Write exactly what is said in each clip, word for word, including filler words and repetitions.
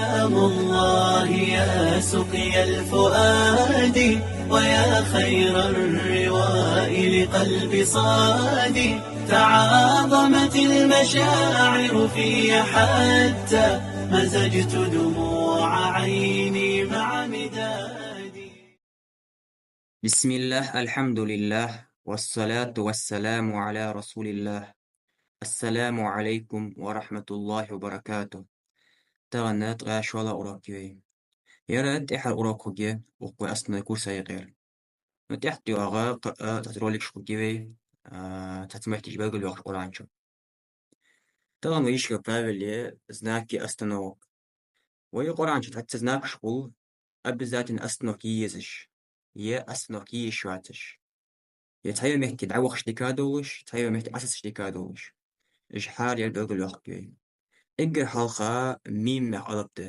سلام الله يا سقيا الفؤاد، ويا خير الرواء لقلب صاد. تعاظمت المشاعر في حتى مزجت دموع عيني مع مدادي. بسم الله، الحمد لله، والصلاة والسلام على رسول الله. السلام عليكم ورحمة الله وبركاته. Тахан ткъаь шоллагӀа урок я вай. Ер тӀеххьара урок хургья укх вай основной курса юкъера. Ну, тӀехьа тӀайоагӀа кхы а цхьацца роликаш хургья вай, а, цхьацца моттигаш белгалйоахаш Къуръан чу. Тахан вай йиш йола правило я знаки остановок. Вай Къуръан чу цхьацца знакаш хул, обязательно остановка е езаш, е остановка е йиш йоацаш, е цхьайолча метте дӀавахаш дика долаш, цхьайолча метте Ӏосацаш дика долаш. Уж хӀара ер белгалйоаккх вай. Эггара хьалха мим яха алап да.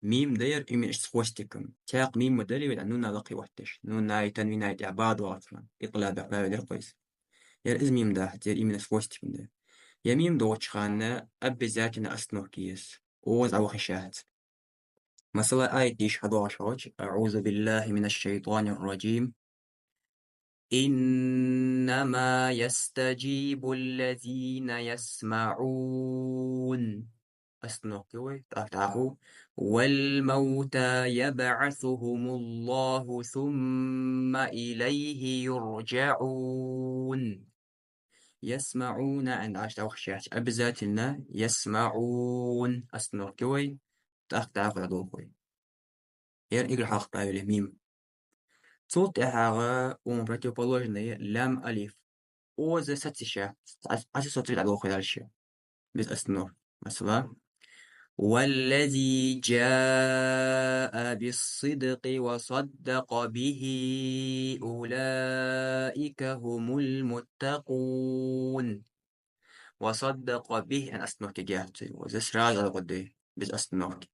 Мим да ер именно иштта с хвостиком. Цхьаькха мим ма дарий вай, нуна лакхе отташ. Нунаи танвинаи тӀехьа ба доагӀаш хана. Икълаб яха правило я-кх из. Ер из мим дац, ер именно с хвостиком да. Ер мим доагӀача хана обязательно остановка е еза. Укхаза дӀаваха йиш яц. Масала, аят дийша хьадоагӀаш хилча: أعوذ بالله من الشيطان الرجيم. إنما يستجيب الذين يسمعون. Остановка я вай, тӀаккха дӀахо: والموتى يبعثهم الله ثم إليه يرجعون. يسمعون аьнна Ӏаш дӀавахаш яц, обязательно يسمعون. Остановка я вай, тӀаккха дӀахо дӀадолх вай. Ер эггара хьалха правило мим. Цул тӀехьагӀа укхун противоположное лам алиф. Укхаза саца йиш яц, Ӏо-, Ӏосоцаш дӀадолх вай дальше. Без остановки. Масала: والذي جاء بالصدق وصدق به أولئك هم المتقون. وصدق به аьнна остановка яц, укхаза сразу дӀадолх вай, без остановки.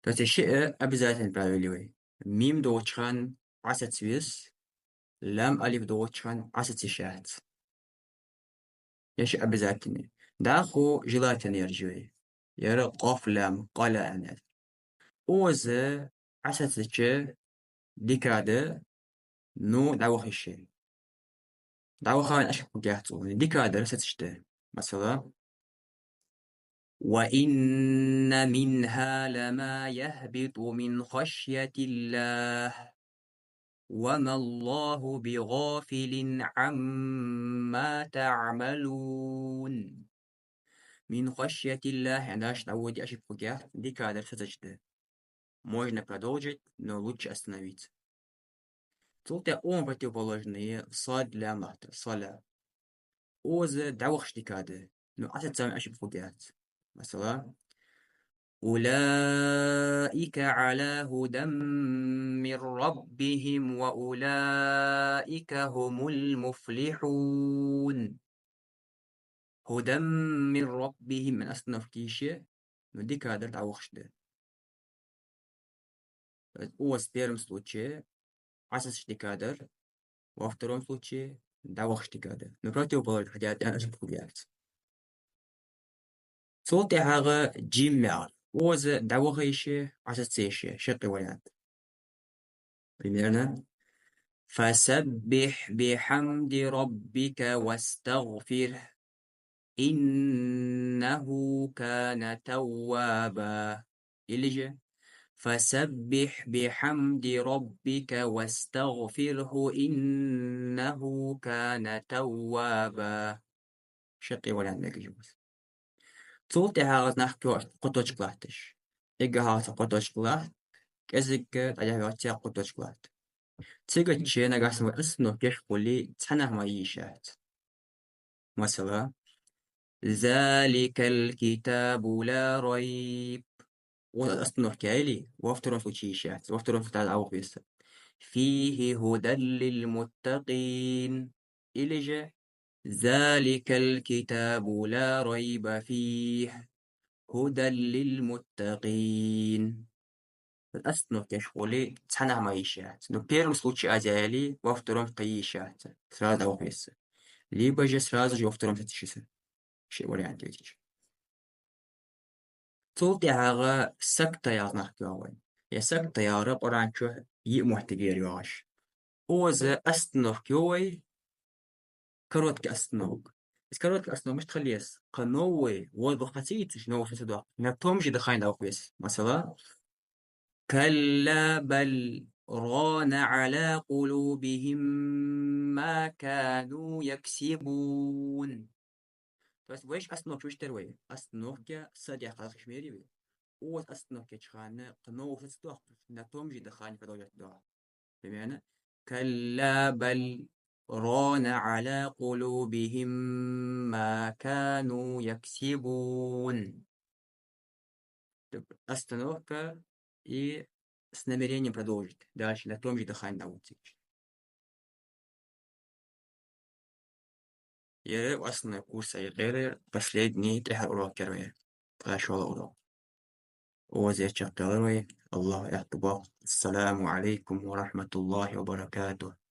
То есть шиъ обязательно правило я вай. Мим доагӀача хана Ӏосаца веза, лам алиф доагӀача хана Ӏосаца йиш яц. Ер шиъ обязательно я. ДӀахо желательно яраш я вай. Ер къоф лам, къала аьнна. Укхаза Ӏосацача дика да, ну дӀаваха йиш я. ДӀаваха аьнна ошибка хургьяц укхаза, дика дар сацаш да. Масала: وإن منها لما يهبط من خشية الله وما الله بغافل عما تعملون. من خشية الله аьнна дӀаводе ошибка хургьяц, дика дар сацаш да. Можно продолжить, но лучше остановиться. Цул тӀехьа укхун противоположное сад лам латтар, сала. Укхаза дӀавахаш дика да, ну Ӏосаца аьнна ошибка хургьяц. Масала: أولئك على هدى من ربهم وأولئك هم المفلحون. هدى من ربهم аьнна остановка е йиш я, ну дика дар дӀавахаш да. Укхаза в первом случае Ӏосацаш дика дар, во втором случае дӀавахаш дика дар. Ну противоположное хьадя тӀа ошибка хургьяц. Цул тӀехьагӀа джим яхар. Укхаза дӀаваха йиш я, Ӏосаца йиш я, шаккхе вариант. Примерно: فسبح بحمد ربك واستغفره إنه كان توابا. Или же: فسبح بحمد ربك واستغفره إنه كان توابا. Шаккхе вариант мегаш я укхаза. Цул тӀехьагӀа нах кхо точка латташ. Эггара хьалха кхо точка латт, кӀезига дӀадехьа ваьлча кхо точка латт. Цигача нагахьсанна вай остановка еш хуле, цхьаннахьа мара е йиш яц. Масала: ذلك الكتاب لا ريب. Укхаза остановка яьле, во втором случае е йиш яц, во втором случае дӀаваха веза. فيه هدى للمتقين. Или же: ذلك الكتاب لا ريب فيه هدى للمتقين. Остановка еш хуле, цхьаннахьа мара е йиш яц. Ну в первом случае аз яьле, во втором кхы е йиш яц, сразу дӀаваха веза. Либо же сразу же во втором саца йиш я. Ши вариант я цигача. Цул тӀехьагӀа сакта яха знак йоагӀа вай. Е сакта яхар Къуръан чу йиъ моттигера йоагӀаш. Укхаза остановка йоагӀа вай, короткий остановка. Из короткий остановка мишта хила еза? Кхы новый воздух хьа ца ийцаш, новый са ца доаккхаш, на том же дыхании дӀаухаш веза. Масала, كلا بل ران على قلوبهم ما كانوا يكسبون. То есть вайша остановка вуштар вай. Остановка са дехкъалхаш мери вай. Укхаза остановка чхана кхы новый са ца доаккхаш, на том же дыхании продолжать доагӀа. Примерно. كلا بل ران على قلوبهم ما كانوا يكسبون. Так, остановка и с намерением продолжить. Дальше на том же дыхании дӀаухаш. Ер основной курс я, ер последний тӀехьара урок я вай. ТӀехьарча урок. Укхаза чакхъяьлар вай. АллахӀа аьттув боаккх. السلام عليكم ورحمة الله وبركاته.